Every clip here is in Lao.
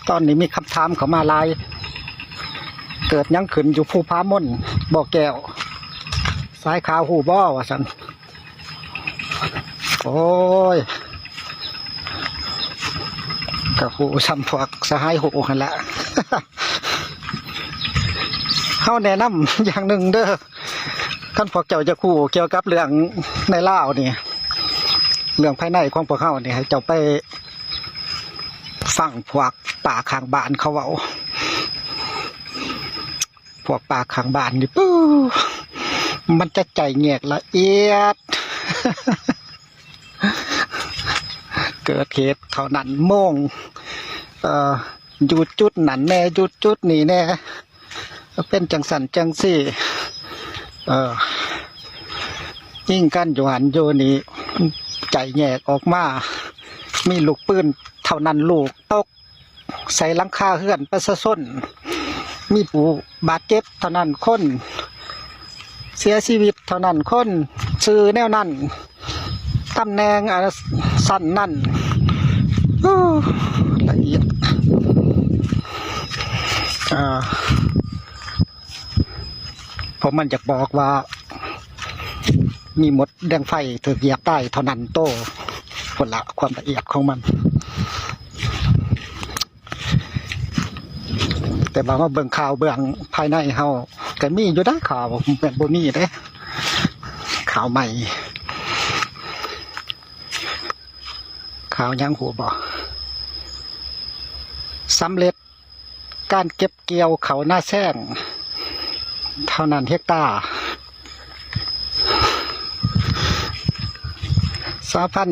ຕອນນີ້ມີຄຳຖາມເຂົ້າມາຫຼາຍ ເກີດຫຍັງຂຶ້ນຢູ່ພູຜາມົນ ບໍ່ແກ້ວ ສາຍຂາວຮູ້ບໍ່ ວ່າຊັ້ນ. ໂອ້ຍ ກະຮູ້ສ່ຳພວກສະຫາຍຮູ້ຫັ້ນລະ. ເຮົາແນະນຳຢ່າງໜຶ່ງເດີ ຄັນພວກເຈົ້າຢາກຮູ້ກ່ຽວກັບເລື່ອງໃນລາວນີ້ ເລື່ອງພາຍໃນຂອງພວກເຮົານີ້ ໃຫ້ເຈົ້າໄປຟັງພວກປ້າຂ້າງບ້ານເຂົາເວົ້າ. ພວກປ້າຂ້າງບ້ານນີ້ ປູ້ ມັນຈະໄຈ້ແຍກລະອຽດ. ເກີດເຫດເທົ່ານັ້ນໂມງ ເອີ ຢູ່ຈຸດນັ້ນແດ່ ຢູ່ຈຸດນີ້ແດ່ ເປັນຈັ່ງຊັ້ນຈັ່ງຊີ້ ເອີ ຍິງກັນຢູ່ຫັ້ນຢູ່ນີ້ ໄຈ້ແຍກອອກມາ ມີລູກປືນເທົ່ານັ້ນລູກຕົກ ໃສ່ຫຼັງຄາເຮືອນປະຊາຊົນ ມີຜູ້ບາດເຈັບເທົ່ານັ້ນຄົນ ເສຍຊີວິດເທົ່ານັ້ນຄົນ ຊື່ແນວນັ້ນ ຕຳແໜ່ງ ອາ ຊັ້ນນັ້ນ ໂອ້ ລະອຽດ ອາ ເພາະມັນຢາກບອກວ່າ ມີມົດແດງໄຟຖືກຢຽບຕາຍເທົ່ານັ້ນໂຕ ພຸ້ນລະຄວາມລະອຽດຂອງມັນ. ແຕ່ວ່າມາເບິ່ງຂ່າວເບື້ອງພາຍໃນເຮົາ ກະມີຢູ່ເດ້ ຂ່າວ ບໍ່ແມ່ນບໍ່ມີເດ້ ຂ່າວໃໝ່ ຂ່າວຫຍັງຮູ້ບໍ່? ສຳເລັດ ການເກັບກ່ຽວເຂົ້ານາແຊງເທົ່ານັ້ນເຮັກຕາ. ສະຫະພັນ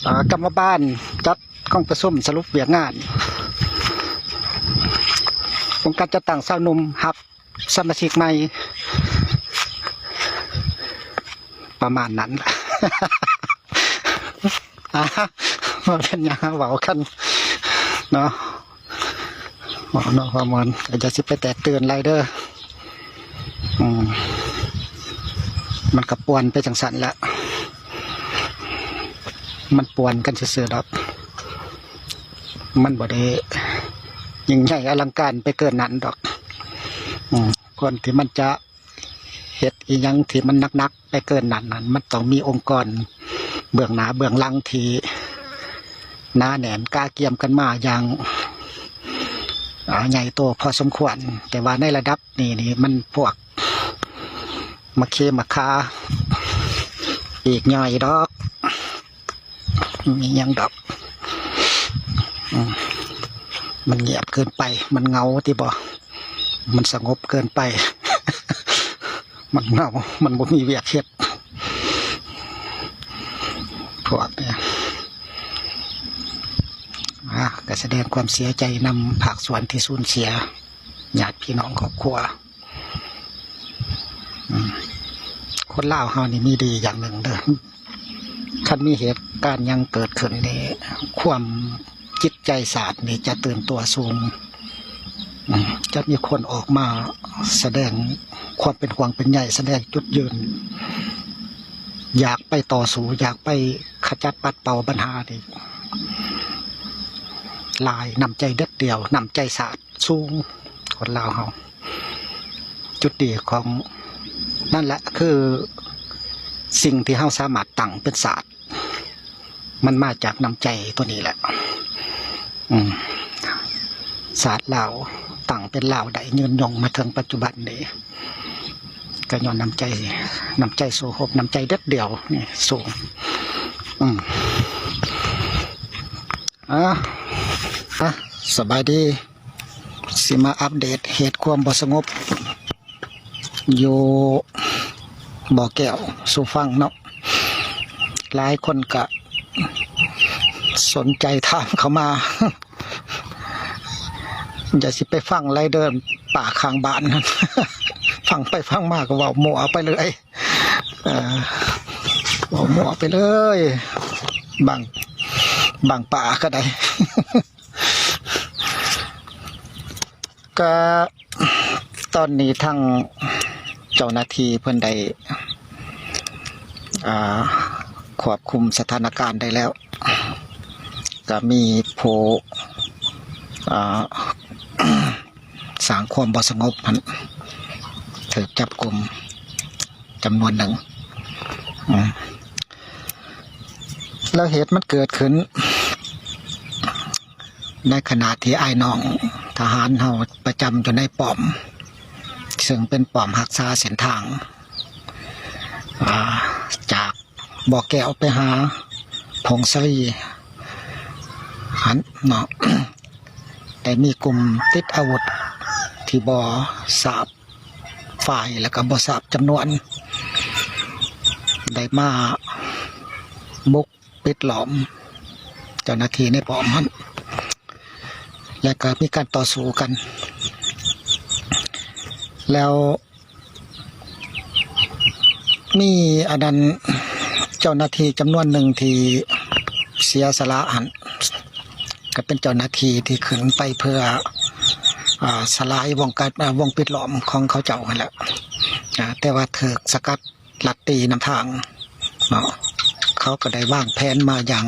ອາ ກຳມະບານຈັດກອງປະຊຸມສະຫຼຸບວຽກງານ ອົງການຈັດຕັ້ງຊາວໜຸ່ມຮັບ ສະມາຊິກໃໝ່ ປະມານນັ້ນ ອາ ບໍ່ເປັນຫຍັງ ເວົ້າກັນເນາະ ເວົ້າເນາະ ເວົ້າມ່ວນ ກະຢ່າຊິໄປແຕກຕື່ນຫຼາຍເດີ ອືມ ມັນກະປ່ວນໄປຈັ່ງຊັ້ນແຫຼະ ມັນປ່ວນກັນຊື່ໆດອກ ມັນບໍ່ໄດ້ຍິ່ງໃຫຍ່ອະລັງການໄປເກີນນັ້ນດອກ ອືມ ກ່ອນທີ່ມັນຈະເຮັດອີ່ຫຍັງທີ່ມັນໜັກໆໄປເກີນນັ້ນນັ້ນ ມັນຕ້ອງມີອົງກອນເບື້ອງໜ້າເບື້ອງຫຼັງທີ່ໜາແໜ້ນກະກຽມກັນມາຢ່າງ ອາ ໃຫຍ່ໂຕພໍສົມຄວນ ແຕ່ວ່າໃນລະດັບນີ້ນີ້ ມັນພວກມາເຄມາຄາ ປີກຍ່ອຍດອກ. ມີຫຍັງດອກ ອືມ ມັນງຽບເກີນໄປ ມັນເຫງົາຕິບໍ ມັນສະຫງົບເກີນໄປ ມັນເຫງົາ ມັນບໍ່ມີວຽກເຮັດ ພວກນີ້ ອາ ກະສະແດງຄວາມເສຍໃຈນຳພາກສ່ວນທີ່ສູນເສຍ ຍາດພີ່ນ້ອງຄອບຄົວ. ອືມ ຄົນລາວເຮົານີ້ມີດີຢ່າງໜຶ່ງເດີ ຄັນມີເຫດການຫຍັງເກີດຂຶ້ນນີ້ ຄວາມຈິດໃຈຊາດນີ້ຈະຕື່ນຕົວສູງ ອືມ ຈະມີຄົນອອກມາສະແດງຄວາມເປັນຫ່ວງເປັນໃຍ ສະແດງຈຸດຢືນ ຢາກໄປຕໍ່ສູ້ ຢາກໄປຂະຈັດປັດເປົ່າບັນຫານີ້ຫຼາຍ ນ້ຳໃຈເດັດດ່ຽວ ນ້ຳໃຈຊາດ ສູງ ຄົນລາວເຮົາ ຈຸດດີຂອງ ນັ້ນແຫຼະ ຄືສິ່ງທີ່ເຮົາສາມາດຕັ້ງເປັນຊາດ ມັນມາຈາກນ້ຳໃຈໂຕນີ້ແຫຼະ ອືມ ຊາດລາວຕັ້ງເປັນລາວໄດ້ຍືນຍົງມາເຖິງປັດຈຸບັນນີ້ ກະຍ້ອນນ້ຳໃຈ ນ້ຳໃຈສູ້ຮົບ ນ້ຳໃຈເດັດດ່ຽວນີ້ສູງ ອືມ. ອາ ອາ ສະບາຍດີ ຊິມາອັບເດດເຫດຄວາມບໍ່ສະຫງົບຢູ່ບໍ່ແກ້ວສູ່ຟັງເນາະ ຫຼາຍຄົນກະສົນໃຈຖາມເຂົ້າມາ ຢ່າຊິໄປຟັງໄລເດີ ປ້າຂ້າງບ້ານ ຟັງໄປຟັງມາກະເວົ້າມົ້ວໄປເລີຍ. ເອີ ເວົ້າມົ້ວໄປເລີຍ ບາງ ບາງປາກະໄດ້ ກະຕອນນີ້ທາງເຈົ້າໜ້າທີ່ເພິ່ນໄດ້ ອາ ຄວບຄຸມສະຖານະການໄດ້ແລ້ວ ກະມີຜູ້ ອ່າ ສ້າງຄວາມບໍ່ສະຫງົບຫັ້ນ ຖືກຈັບກຸມຈຳນວນໜຶ່ງ. ອາ ແລ້ວເຫດມັນເກີດຂຶ້ນ ໃນຂະນະທີ່ອ້າຍນ້ອງທະຫານເຮົາປະຈຳຢູ່ໃນປ້ອມ ເຊິ່ງເປັນປ້ອມຮັກສາເສັ້ນທາງ ອ່າ ຈາກບໍ່ແກ້ວໄປຫາຜົ້ງສາລີຫັ້ນເນາະ ໄດ້ມີກຸ່ມຕິດອາວຸດທີ່ບໍ່ຊາບຝ່າຍ ແລະກໍບໍ່ຊາບຈຳນວນ ໄດ້ມາບຸກ ປິດລ້ອມເຈົ້າໜ້າທີ່ໃນປ້ອມຫັ້ນ ແລ້ວກໍມີການຕໍ່ສູ້ກັນ ແລ້ວມີອັນນັ້ນ ເຈົ້າໜ້າທີ່ຈຳນວນໜຶ່ງທີ່ເສຍສະຫຼະຫັ້ນ ກໍເປັນເຈົ້າໜ້າທີ່ທີ່ຂຶ້ນໄປເພື່ອ ອ່າ ສະຫຼາຍວົງການ ອ່າ ວົງປິດລ້ອມຂອງເຂົາເຈົ້າຫັ້ນແຫຼະ ອ່າ ແຕ່ວ່າຖືກສະກັດ ລັດຕີນຳທາງເນາະ ເຂົາກໍໄດ້ວາງແຜນມາຢ່າງ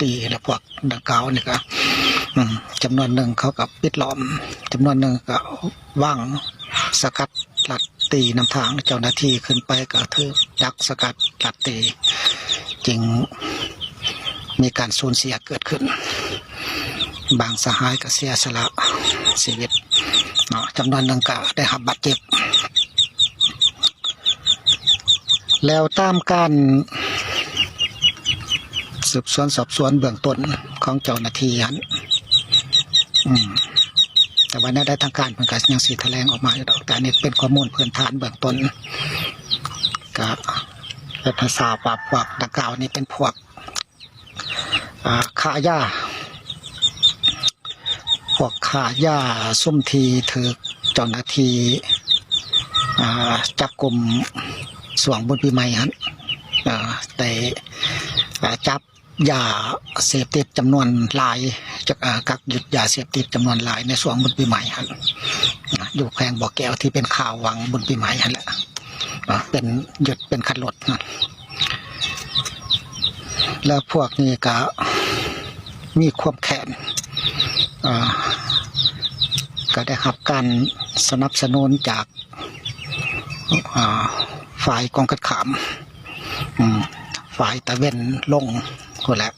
ດີ ແລະ ພວກດັ່ງກ່າວນີ້ກໍ ອືມ ຈຳນວນໜຶ່ງເຂົາກໍປິດລ້ອມ ຈຳນວນໜຶ່ງກໍວາງສະກັດລັດຕີນຳທາງ ເຈົ້າໜ້າທີ່ຂຶ້ນໄປກໍຖືກດັກສະກັດລັດຕີ ຈຶ່ງມີການສູນເສຍເກີດຂຶ້ນ ບາງສະຫາຍກໍເສຍສະຫຼະຊີວິດເນາະ ຈຳນວນໜຶ່ງກໍໄດ້ຮັບບາດເຈັບ. ແລ້ວຕາມການສືບສວນສອບສວນເບື້ອງຕົ້ນຂອງເຈົ້າໜ້າທີ່ຫັ້ນ ອືມ ແຕ່ວ່າແນວໃດທາງການເພິ່ນກໍຍັງຊິຖະແຫຼງອອກມາຢູ່ດອກ ແຕ່ອັນນີ້ເປັນຂໍ້ມູນພື້ນຖານເບື້ອງຕົ້ນ ກໍເຮັດໃຫ້ຊາບວ່າພວກດັ່ງກ່າວນີ້ເປັນພວກ ອ່າ ຄ້າຢາ ພວກຄ້າຢາ ຊຸມທີ່ຖືກເຈົ້າໜ້າທີ່ ອ່າ ຈັບກຸມຊ່ວງບຸນປີໃໝ່ຫັ້ນ ອ່າ ໄດ້ ອ່າ ຈັບຢາເສບຕິດຈຳນວນຫຼາຍ ຈັກ ອ່າ ກັກຍຶດຢາເສບຕິດຈຳນວນຫຼາຍໃນຊ່ວງບຸນປີໃໝ່ຫັ້ນ ອ່າ ຢູ່ແຂວງບໍ່ແກ້ວ ທີ່ເປັນຂ່າວຫວ່າງບຸນປີໃໝ່ຫັ້ນແຫຼະ ອ່າ ເປັນ ຍຶດເປັນຄັນລົດ ແລ້ວພວກນີ້ກະມີຄວາມແຄ້ນ ເອີ່ ກະໄດ້ຮັບການສະໜັບສະໜູນຈາກ ອ່າ ຝ່າຍກົງກັນຂ້າມ ອືມ ຝ່າຍຕາເວັນລົງພຸ້ນແຫຼະ.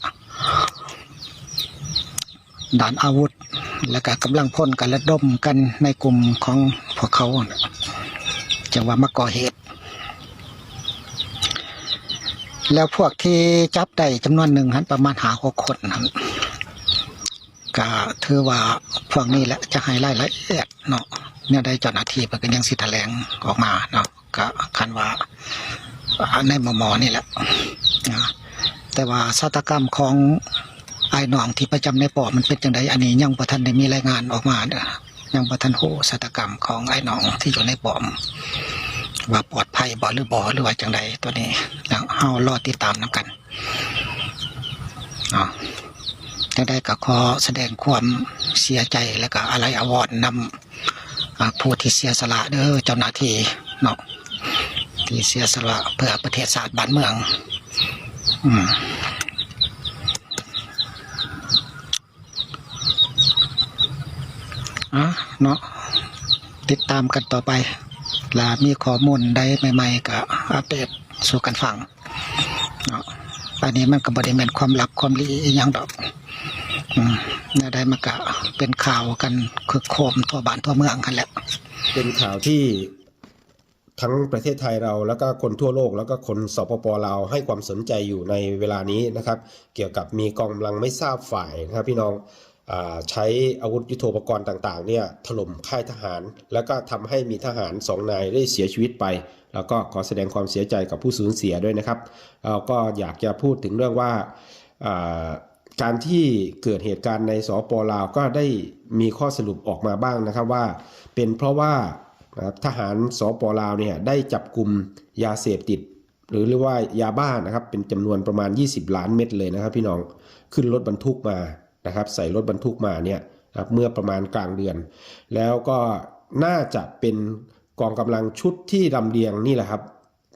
ດ້ານອາວຸດ ແລະກະກຳລັງພົນກະລະດົມກັນໃນກຸ່ມຂອງພວກເຂົາ ຈັ່ງວ່າມາກໍ່ເຫດ ແລ້ວພວກທີ່ຈັບໄດ້ຈຳນວນໜຶ່ງຫັ້ນ ປະມານຫ້າຫົກຄົນຫັ້ນ ກະຖືວ່າພວກນີ້ແຫຼະຈະໃຫ້ລາຍລະອຽດເນາະ ແນວໃດເຈົ້າໜ້າທີ່ເພິ່ນກະຍັງຊິຖະແຫຼງອອກມາເນາະ. ກະຄັນວ່າ ອ່າ ໃນມໍ່ໆນີ້ແຫຼະ ແຕ່ວ່າຊະຕາກຳຂອງອ້າຍນ້ອງທີ່ປະຈຳໃນປ້ອມມັນເປັນຈັ່ງໃດ ອັນນີ້ຍັງບໍ່ທັນໄດ້ມີລາຍງານອອກມາເດີ້ ຍັງບໍ່ທັນຮູ້ຊະຕາກຳຂອງອ້າຍນ້ອງທີ່ຢູ່ໃນປ້ອມ ວ່າປອດໄພບໍ່ ຫຼືບໍ່ ຫຼືວ່າຈັ່ງໃດ ໂຕນີ້ເຮົາລໍຕິດຕາມນຳກັນເນາະ. ຈັ່ງໃດກໍຂໍສະແດງຄວາມເສຍໃຈ ແລະກະອາໄລອາວອນນຳ ອ່າ ຜູ້ທີ່ເສຍສະຫຼະເດີ້ ເຈົ້າໜ້າທີ່ເນາະ ທີ່ເສຍສະຫຼະເພື່ອປະເທດຊາດບ້ານເມືອງ ອືມ ອ່າ ເນາະ ຕິດຕາມກັນຕໍ່ໄປ ລະມີຂໍ້ມູນໃດໃໝ່ໆ ກະອັບເດດສູ່ກັນຟັງ ເນາະ ອັນນີ້ມັນກໍບໍ່ໄດ້ແມ່ນຄວາມລັບຄວາມລີອີ່ຫຍັງດອກ ອືມ ແນວໃດມັນກະເປັນຂ່າວກັນຄຶກໂຄມທົ່ວບ້ານທົ່ວເມືອງຫັ້ນແຫຼະ ເປັນຂ່າວທີ່ທັງປະເທດໄທເຮົາ ແລ້ວກໍຄົນທົ່ວໂລກ ແລ້ວກໍຄົນ ສປປ ລາວ ໃຫ້ຄວາມສົນໃຈຢູ່ໃນເວລານີ້ນະຄັບ ກ່ຽວກັບມີກອງກຳລັງໄມ່ຊາບຝ່າຍນະຄັບ ພີ່ນ້ອງ ອ່າ ໃຊ້ອາວຸດຍຸດໂທປະກອນຕ່າງໆ ເນຍ ຖະຫຼົ່ມຄ້າຍທະຫານ ແລ້ວກໍທຳໃຫ້ມີທະຫານສອງນາຍໄດ້ເສຍຊີວິດໄປ ແລ້ວກໍຂໍສະແດງຄວາມເສຍໃຈກັບຜູ້ສູນເສຍດ້ວຍນະຄັບ. ແລ້ວກໍຢາກຈະພູດເຖິງເລື່ອງວ່າ ອ່າ ການທີ່ເກີດເຫດການໃນ ສປປ ລາວ ກໍໄດ້ມີຂໍ້ສະຫຼຸບອອກມາບ້າງນະຄັບວ່າ ເປັນເພາະວ່າ ນະ ທະຫານ ສປປ ລາວ ເນຍ ໄດ້ຈັບກຸມຢາເສບຕິດ ຫຼື ຫຼືວ່າຢາບ້ານະຄັບ ເປັນຈຳນວນປະມານຊາວລ້ານເມັດເລີຍນະຄັບ ພີ່ນ້ອງ ຂຶ້ນລົດບັນທຸກມານະຄັບ ໃສ່ລົດບັນທຸກມາເນຍນະຄັບ ເມື່ອປະມານກາງເດືອນ ແລ້ວກໍໜ້າຈະເປັນກອງກຳລັງຊຸດທີ່ລຳລຽງນີ້ແຫຼະຄັບ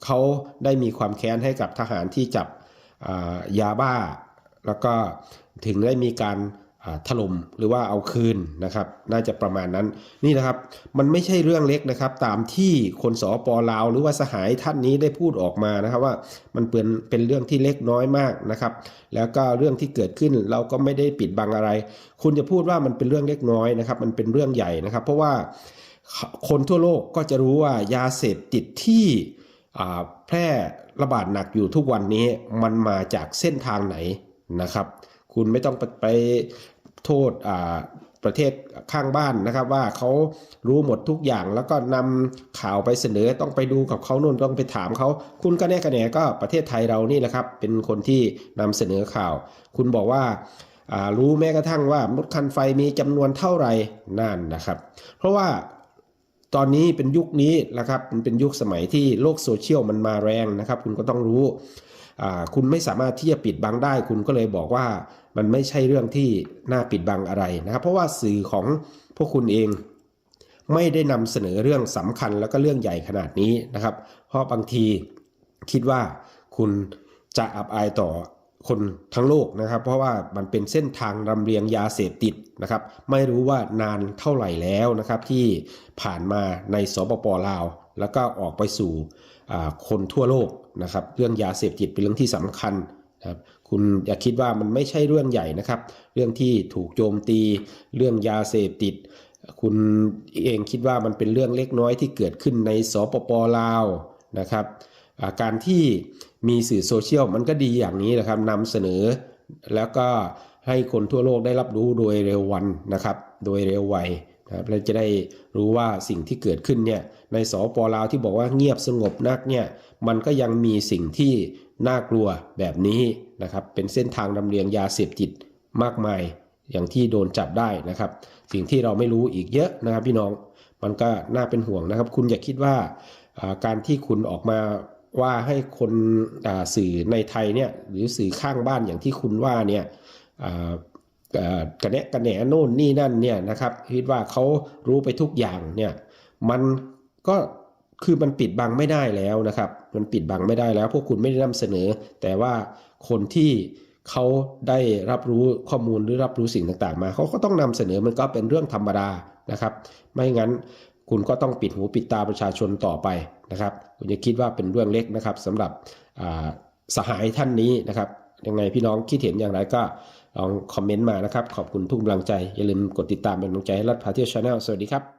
ເຂົາໄດ້ມີຄວາມແຄ້ນໃຫ້ກັບທະຫານທີ່ຈັບ ອ່າ ຢາບ້າ ແລ້ວກໍເຖິງໄດ້ມີການ อ่า ถล่มหรือว่าเอาคืนนะครับ น่าจะประมาณนั้น นี่นะครับ มันไม่ใช่เรื่องเล็กนะครับ ตามที่คน สปป ลาว หรือว่าสหายท่านนี้ได้พูดออกมานะครับ ว่ามันเป็น เป็นเรื่องที่เล็กน้อยมากนะครับ แล้วก็เรื่องที่เกิดขึ้นเราก็ไม่ได้ปิดบังอะไร คุณจะพูดว่ามันเป็นเรื่องเล็กน้อยนะครับ มันเป็นเรื่องใหญ่นะครับ เพราะว่าคนทั่วโลกก็จะรู้ว่ายาเสพติดที่ อ่า แพร่ระบาดหนักอยู่ทุกวันนี้ มันมาจากเส้นทางไหนนะครับ คุณไม่ต้องไป ไปโทษ อ่า ประเทศข้างบ้านนะครับ ว่าเขารู้หมดทุกอย่าง แล้วก็นำข่าวไปเสนอ ต้องไปดูกับเขานู่น ต้องไปถามเขา คุณกะแนะกะแหนก็ประเทศไทยเรานี่แหละครับ เป็นคนที่นำเสนอข่าว คุณบอกว่า อ่า รู้แม้กระทั่งว่ามดคันไฟมีจำนวนเท่าไหร่ นั่นนะครับ เพราะว่า ตอนนี้เป็นยุคนี้นะครับ มันเป็นยุคสมัยที่โลกโซเชียลมันมาแรงนะครับ คุณก็ต้องรู้ อ่า คุณไม่สามารถที่จะปิดบังได้ คุณก็เลยบอกว่ามันไม่ใช่เรื่องที่น่าปิดบังอะไรนะครับ เพราะว่าสื่อของพวกคุณเองไม่ได้นำเสนอเรื่องสำคัญแล้วก็เรื่องใหญ่ขนาดนี้นะครับ เพราะบางที คิดว่าคุณจะอับอายต่อคนทั้งโลกนะครับ เพราะว่ามันเป็นเส้นทางลำเลียงยาเสพติดนะครับ ไม่รู้ว่านานเท่าไหร่แล้วนะครับ ที่ผ่านมาใน สปป ลาว แล้วก็ออกไปสู่ อ่า คนทั่วโลกนะครับ เรื่องยาเสพติดเป็นเรื่องที่สำคัญนะครับ คุณอย่าคิดว่ามันไม่ใช่เรื่องใหญ่นะครับ เรื่องที่ถูกโจมตี เรื่องยาเสพติด คุณเองคิดว่ามันเป็นเรื่องเล็กน้อยที่เกิดขึ้นใน สปป ลาว นะครับ อ่า การที่มีสื่อโซเชียลมันก็ดีอย่างนี้นะครับ นำเสนอ แล้วก็ให้คนทั่วโลกได้รับรู้โดยเร็ววันนะครับ โดยเร็วไวนะครับ และจะได้รู้ว่าสิ่งที่เกิดขึ้นเนี่ย ใน สปป ลาว ที่บอกว่าเงียบสงบนักเนี่ย มันก็ยังมีสิ่งที่น่ากลัวแบบนี้นะครับ เป็นเส้นทางลำเลียงยาเสพติดมากมาย อย่างที่โดนจับได้นะครับ สิ่งที่เราไม่รู้อีกเยอะนะครับพี่น้อง มันก็น่าเป็นห่วงนะครับ คุณอย่าคิดว่า อ่า การที่คุณออกมาว่าให้คน อ่า สื่อในไทยเนี่ย หรือสื่อข้างบ้านอย่างที่คุณว่าเนี่ย อ่า เอ่อ กะแนะกะแหนโน่นนี่นั่นเนี่ยนะครับ คิดว่าเขารู้ไปทุกอย่างเนี่ย มันก็ คือมันปิดบังไม่ได้แล้วนะครับ มันปิดบังไม่ได้แล้ว พวกคุณไม่ได้นำเสนอ แต่ว่าคนที่เขาได้รับรู้ข้อมูลหรือรับรู้สิ่งต่างๆมา เขาก็ต้องนำเสนอ มันก็เป็นเรื่องธรรมดานะครับ ไม่งั้นคุณก็ต้องปิดหูปิดตาประชาชนต่อไปนะครับ คุณอย่าคิดว่าเป็นเรื่องเล็กนะครับ สำหรับ อ่า สหายท่านนี้นะครับ ยังไงพี่น้องคิดเห็นอย่างไรก็ลองคอมเมนต์มานะครับ ขอบคุณทุกกำลังใจ อย่าลืมกดติดตามเป็นกำลังใจให้รัฐพาเที่ยว Channel สวัสดีครับ